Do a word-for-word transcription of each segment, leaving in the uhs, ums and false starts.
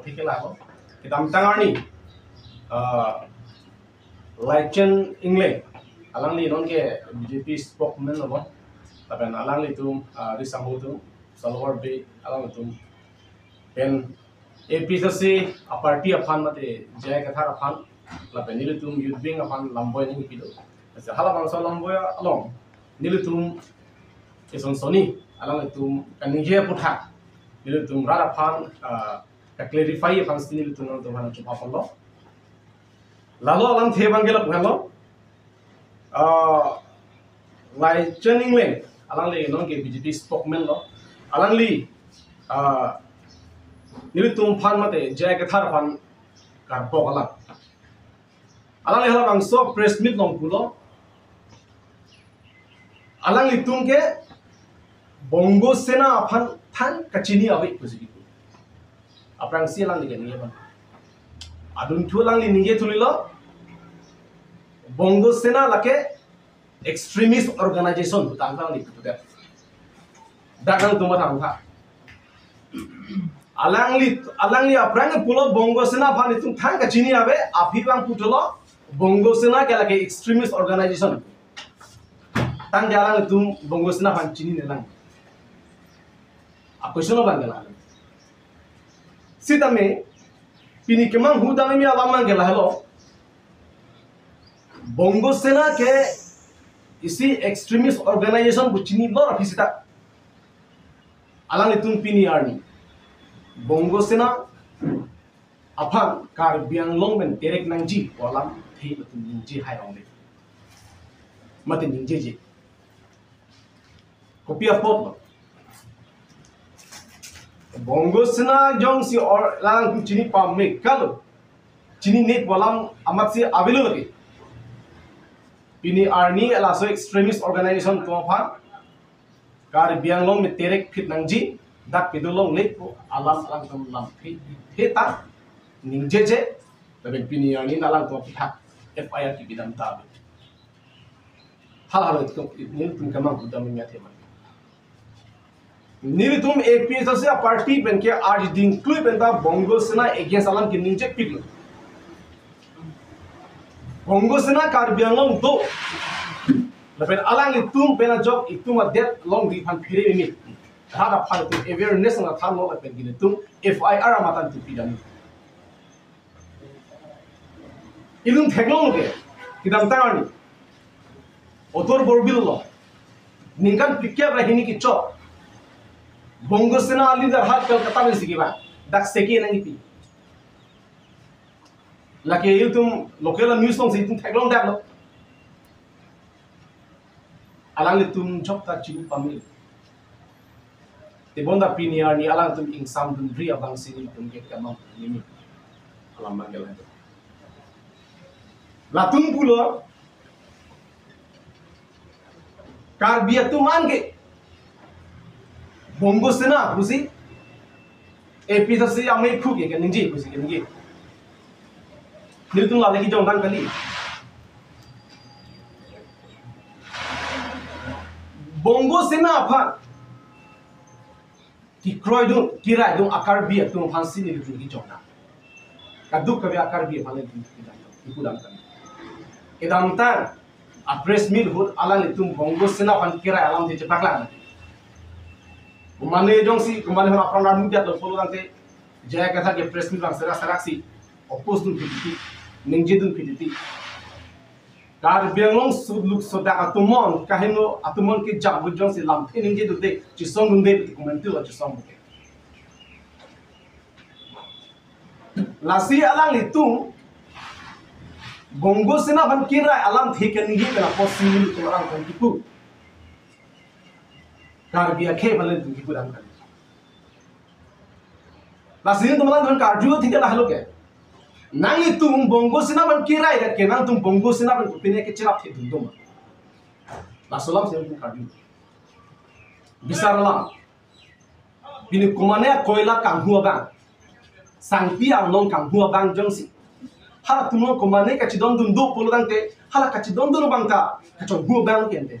Thik ke lalo. Kedamtang arni, ah, Laichan Engleng, alangli non ke B J P spokesman lo. Lapen alanglitum, ah, risang atum, Salwar Bey alanglitum pen A P H L C a-party aphan mate J I Kathar aphan, lapen nelitum youth wing aphan lamboi nangpilo. Asa halabangso lamboi along nelitum eson sonni alanglitum kaningje aphuthak nelitum rat aphan, ah, ka-clarify aphan si nelitum nangtum aphan chupha ponlo. Lalo alamthe abang ke lapu henlo. Ah, Laichan Engleng, alangli non ke B J P spokesman lo. Alangli, ah, nelitum aphan mate J I Kathar aphan karbok alam. Alangli halabangso press meet along pulo, alanglitum ke Bongo Sena aphan than kachini ave pusi kipu. Aphrangsi alangli kaningje aphan, adunthu alangli ningje thulilo, Bongo Sena lake extremist organization pu tangtang ni pudet. Dak nangtum matha tha. Alangli, alangli aphrang pulo Bongo Sena aphan itum than kachini ave, aphi abang puthotlo, Bongo Sena ke lake extremist organization. Tangte alanglitum Bongo Sena aphan chinine lang. A-question abang ke la. Sitame, pini kemanghu damji alam abang ke lahelo. Bongo Sena ke isi extremist organization pu chinilo aphi seta, alanglitum pini arni Bongo Sena aphan Karbi Anglong pen terek nangji pu alamthe latum ningje hai rong de. Mate ningjeje. Kopi apotlo? Bongo Sena jongsi or lang chini pame kalo, chinine pu alam amatsi avelo lagi. Pini arni laso extremist organization atum aphan Karbi Anglong pen terek phit nangji, dak kedo longle pu alam alangtum lamthe theta ningjeje, lapen pini arni alangtum aphuthak F I R kipidam ta. Hal hal itu nelitum kemanghu damji athema. Nelitum A P H L C a-party pen ke ardi dingklui pen ta Bongo Sena against alam keningje piklo. Bongo Sena Karbi Anglong do. Lapen alanglitum pen ajok itum adet longri aphan phere mimi. Rat aphan itum awareness nangthanlo lapen nelitum F I R amatan itum pidam. Itum theklong ke, kedamtang arni Atur Borbil lo, ningkan phlikep ra hini kechok, Bongo Sena a-leader ha Kolkata pensi kevang, dak seke nangkipi. Lake itum local news alongsi itum theklongdaklo. Alanglitum jokta chini pame. Tebonta pini arni alangtum ingsamdunri abangsi nelitum ke kemang nimi. Alam abang ke la. Latum pulo Karbi atum an ke Bongo Sena pusi A P H L C amekhu ke keningje pusi keningje. Nelitum la lagi jongdang kali. Bongo Sena aphan kekroidun, keraidun a-Karbi atum aphansi nelitum kejokna. Kadokave a-Karbi aphan nelitum kepudam, kepudam kali. Kedamtang a-press meet ahut alanglitum Bongo Sena aphan kerai alamthe chepaklang. Komane jongsi, komane hon apran ran mudiat lo pulo tangte, J I Kathar ke press meet abang serak seraksi oppose dunphi titi, ningjedunphi titi. Karbi Anglong suluk sodak atum an, kaheno atum an kejam bujong si lamthe ningjedude, chesongdunde, pu komantu lo chesong bute. Lasi alanglitum Bongo Sena aphan kerai alamthe keningje pen apotsi nelitum alangtum kipu. Karbi akhei aphan nelitum kepudam kali. Lasi nelitum alangtum karju thik lahelo ke. Nanglitum Bongo Sena aphan kerai ke nangtum Bongo Sena aphan kopine kecherap thekdun doma. Laso alamsi nelitum karju. Bisar alam. Pini komane koila kanghu abang, sangpi arlong kanghu abang jongsi halatum an komane kachedondun do pulo tangte, hala kachedondun abang ta kachonghu abang kente.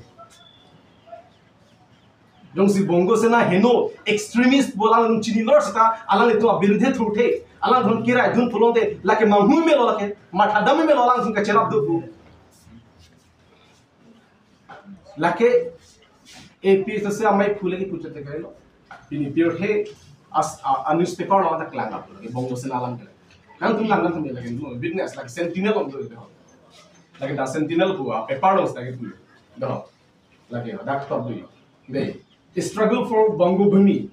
Jongsi Bongo Sena heno extremist pu alanglitum chinilo seta alanglitum abirudhe thurthe, alanglitum kiraidun pulote lake manghu melo, lake matha dam melo, alanglitum kacherap do. Lake A P H L C amei phule ki puchete kailo. Pini pirthe as a, a newspaper lo ta klang up lake Bongo Sena alam ke. Nangtum lang nangtum lake witness lake Sentinel lo do. Lake The Sentinel pu a paper lo lake pu. Do. Lake dak top do. Dei. Struggle for Bongo Bhumi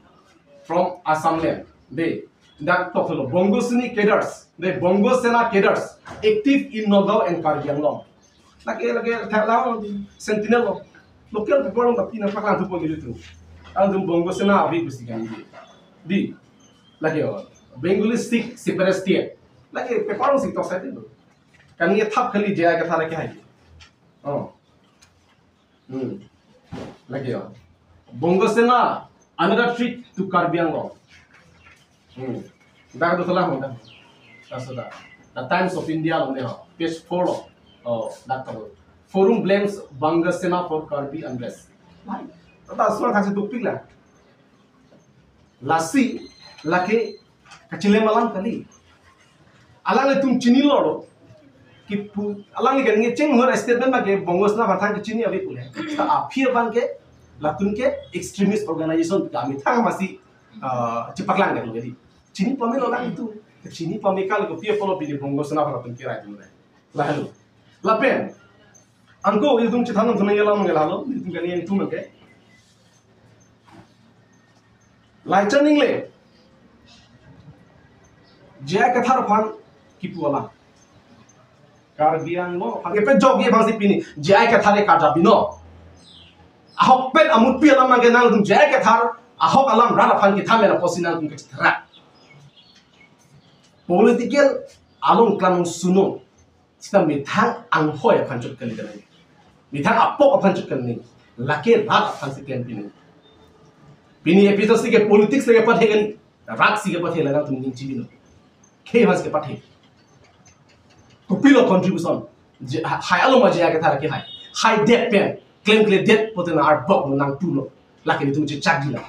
from Assam land. Dei. Dak top lo Bongo Sena cadres. Dei, Bongo Sena cadres active in Nagaon and Karbi Anglong. Lake lake thak lang Sentinel lo. Local paper lo tapi nangpaklangthupo gitu. Alanglitum Bongo Sena abi besi kan di. Di. Lake o. Bengali Sikh separatist. Lake paper lo si tok sai itu. Kan ye thap kali J I Kathar ke hai. Oh. Hmm. Lake o. Bongo Sena, another threat to Karbi Anglong. Hmm. Dak do salah mo dak. Kaso dak. The Times of India lo ne ho. Page four lo. Oh, dak to. Forum blames Bongo Sena for Karbi unrest. Lai. Tata surat hasil topik la. Lasi, lake kachilem alam kali. Alanglitum chinilo lo. Kipu, alangli kan nge cheng hor statement bang ke Bongo Sena aphan thang kachini ave pule. Ta aphi abang ke, latum ke extremist organization kami thang masi, ah, chepaklang dak lo jadi. Chini pamelo alanglitum. Chini pamekal ko pia polo pini Bongo Sena aphan latum kiraidun le. Lalu. Lapen. Anko ilitum chethan nang thunang yalam nang lahelo, ilitum kan yang tum ke. Laichan ingle. J I Kathar aphan kipu alam. Karbi Anglong aphan kepejok ye bangsi pini. J I Kathar ke kaja bino. Ahokpet amutpi alam nang ke nangtum J I Kathar ahok alam rat aphan kithan mena posi nangtum kechethrak. Political along klam suno. Sita methang anghoi aphan chot kali danai. Methang apok aphan chot kali. Lake rat aphan si klem pini. Pini A P H L C ke politics lake pathe kali. Rat si ke pathe la nangtum ning chibino. Khei aphan si ke pathe. Kopilo contribution. Je, ha-, hai alo ma J I Kathar ke hai. Hai det pen. Klemkledet pote nang arbok nangpulo. Lake nelitum chechak dila.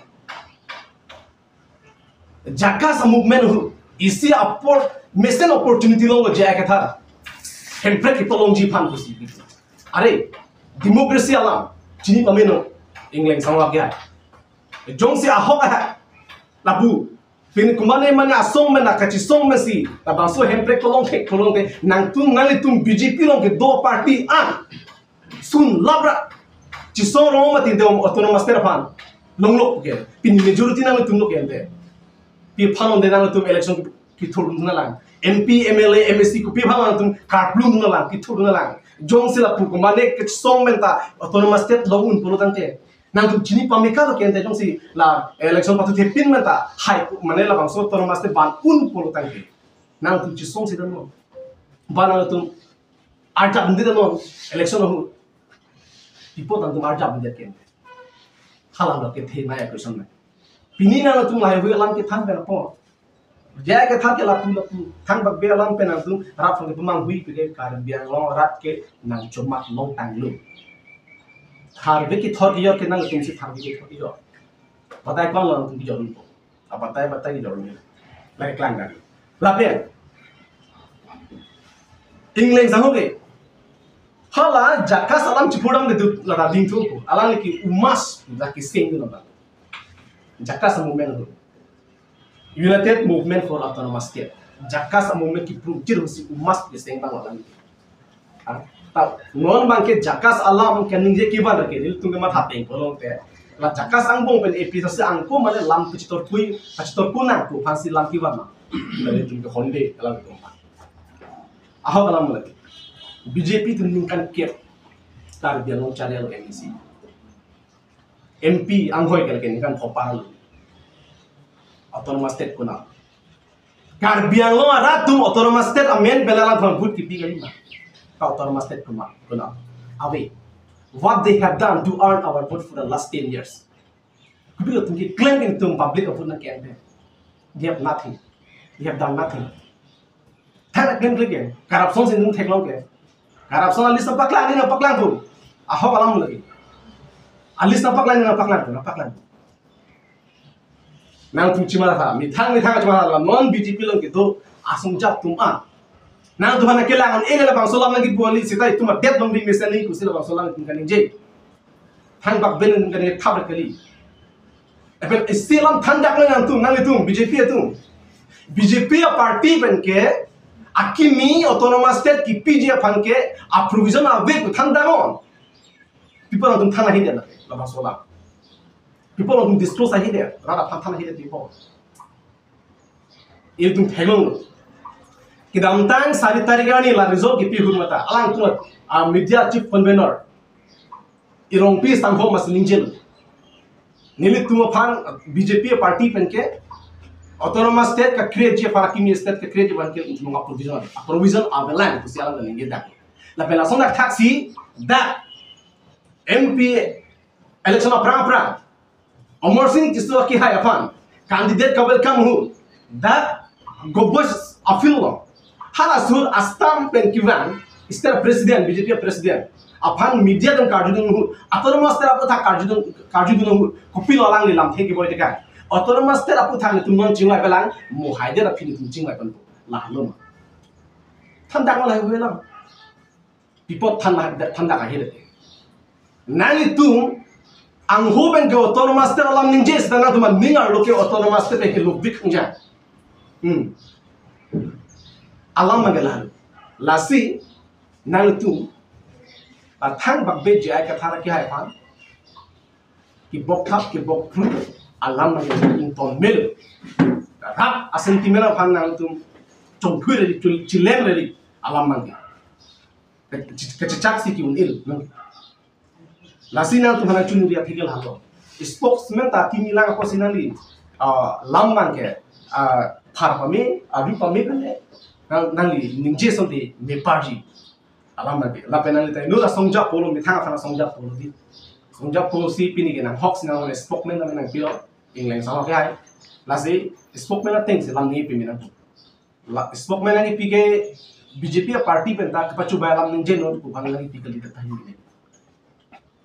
Jakas a movement hu. Isi apor mesen opportunity lo J I Kathar. Hemprek kepalongji aphan pusi. Are, democracy alam. Chini pamelo. Ingleng sangwa ke hai. Jongsi ahok hai. Lapu. Pini kumane mane asong mena kachisong mesi. Labangso Hemprek kelong thek kelong te. Nangtum nanglitum B J P along kedo party an. Sun labra. Chisong rong mati de autonomous state aphan. Longlok ke. Pini majority nangtum lo ke ante. Pi aphan de nangtum election kithurdun nanglang. M P, M L A, M A C kopi aphan nangtum karplun nanglang, kithurdun nanglang. Jongsi lapu kumane kachisong menta autonomous state long un pulo tangte. Nangtum chini pameka lo ke ante jongsi la election pathu thepin menta. Hai mane labangso autonomous state ban un pulo tangte. Nangtum chisongsi dan mo. Ba nangtum arjap ndi dan mo election ho. Tipo nangtum arjap ndi ke. Hala lo kethe maya question na. Pini nangtum lahai hui alam kethan pen apo. J I Kathar ke lapu lapu. Thangbak be alam pen nangtum rat aphan kepamanghui pe ke Karbi Anglong rat ke nangchomak longtanglo. Tharve kethor kejor ke nangtum si tharve kethor kejor. Batai kon lo nangtum kejor po. Abatai batai kejor ni. Lai klang kan. Lapen. Ingleng sang ho ke. Hala jakas alam chipurdam de tu lada ding thu. Alang liki umas laki sing tu nambah. Jakas movement tu. United Movement for Autonomous State. Jakas movement kiprumjir husi umas ke sing bang alang. Ah, ta, non bang ke jakas alam ke ningje kevan ke nelitum ke matha peng kolong te. La jakas angbong pen A P H L C angko mane lam kachitor kui, kachitor kunang ko aphan si lam kevan ma. Nelitum ke honde alam ko ma. Ahok alam lagi. B J P tu ningkan kep. Karbi Anglong chari alo M A C. M P anghoi ke lake ningkan pho par lo. Autonomous state konat. Karbi Anglong arat atum autonomous state amen pen alangliphan vote kipi kali ma. Ka autonomous state konat, konat. Ave. What they have done to earn our vote for the last ten years. Kopi atum keklem ke nelitum public a-vote nangke-en pen. They have nothing. They have done nothing. Thang klem klem ke. Corruption si nelitum theklong ke. Corruption a-list paklang ni, paklang tu. Ahok alam lagi. Alis nangpaklang, nangpaklang, nangpaklang. Nangtum chimara tha, methang methang chimara tha, non B J P along kedo asong jap atum an. Nangtum aphan kelang an ele labangso alam nangkipu kali seta itum adet long bi mesen ni kusi labangso alam itum kaningje. Thangbak pen itum kaningje thap kali. Lapen isi alam thandak nangtum, nanglitum B J P atum. B J P aparty pen ke akimi autonomous state kipiji aphan ke aprovision ave pu thandak non. Pi apot nangtum than ahedet labangso alam. Pi apot nangtum disclose ahedet, rat aphan than ahedet pi apot. Ilitum theklong. Kedamtang sari tarik arni la result kipi ahut mata alangtum a media chief convener Irongpi sangho mas ningjelo. Nelitum aphan B J P party pen ke autonomous state ka-create ji aphan, akimi state ka-create ji aphan ke itum aprovision, aprovision avelang pusi alang ningje dak. Lapen lason dak thaksi dak M P election aphrang aphrang Amarsing Tisso akehai aphan candidate ka-welcome ahut dak Govt Office along hala sur a-stamp pen kevang state president, B J P president aphan media atum karjudun ahut, autonomous state aputhak karjudun, karjudun ahut kopilo alangli lamthe keboi teka? Autonomous state aputhak nelitum non chingvai avelang, mo haidet aphi nelitum chingvai ponpo, lahelo ma? Thandak ma lahelo avelang. Pi apot than, thandak ahedet? Nanglitum angho pen ke autonomous state alam ningje seta nangtum aning arlo ke autonomous state pen ke lobik nja. Hmm. Alam abang ke lahelo. Lasi nanglitum la thangbak pen J I Kathar akehai aphan kebok thap kebok phru alam abang ke ington melo. Rat a-sentiment aphan nangtum chongthui redi, chil-, chilem redi alam abang ke. Kachechak si ki-un-il, no? Lasi nangtum aphan nangchunri aphi ke lahelo. Spokesman ta kimi lang apotsi nangli, ah, alam abang ke, ah, phar pame, adu pame pen le nang, nangli ningje ason te meparji. Alam abang ke. Lapen nangli ta inut asong jap pulo, methang aphan asong jap pulo di. Asong jap pulo si pini ke nanghok si nang spokesman nang nangpilo, ingleng asong akehai. Lasi spokesman ateng si alam nangpi me nang. La spokesman nangpi ke B J P party pen ta kepachobei alam ningje non pu abang nangpi kali ta tahini.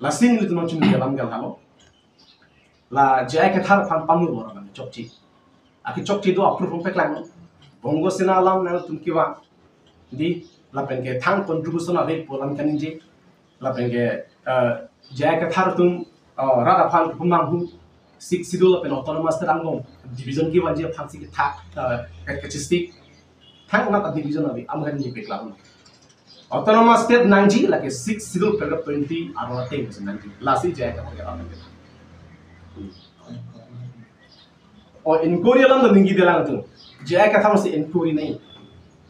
Lasi nelitum nangchunri alam ke lahelo. La J I Kathar aphan pangno bor abang chokche. Akechokche do approve peklang. Bongo Sena alam nangtum kevang di, lapen ke thang contribution ave pu alam kaningje. Lapen ke, eh, J I Kathar atum, eh, rat aphan kepamanghu Sixth Schedule lapen autonomous state angbong division kevangji aphan si kethak, eh, ke-, kachistik. Thangnat a-division ave, alam kaningje peklang. Autonomous state nangji lake Sixth Schedule paragraph twenty arong ateng si nangji. Lasi J I Kathar ke alam ke. O inquiry alam do ningjedet alangtum. J I Kathar si inquiry nangji.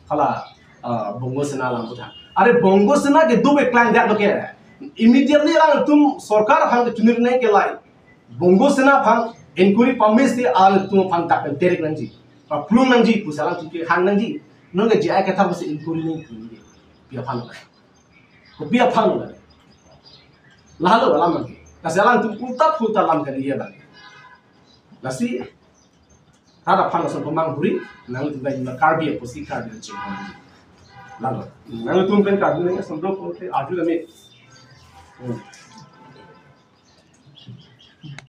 Hala, ah, Bongo Sena alam aputhak. Are Bongo Sena ke do peklang dak do ke. Immediately alangtum sorkar aphan kechunri nangji ke lahai. Bongo Sena aphan inquiry pame si alangtum aphan dak pen terek nangji. Paplung nangji, pusi alangtum kehang nangji. Non ke J I Kathar si inquiry nangji. Pi aphan lo? Kopi aphan lo? Lahelo alam abang ke. Lasi alangtum ulta phulta alam kaningje abang. Lasi rat aphan lason pamang huri, nangtum bai ma Karbi apotsi Karbi nangching. Lahelo. Nangtum pen Karbi nang sondro kote aju dame. Hmm.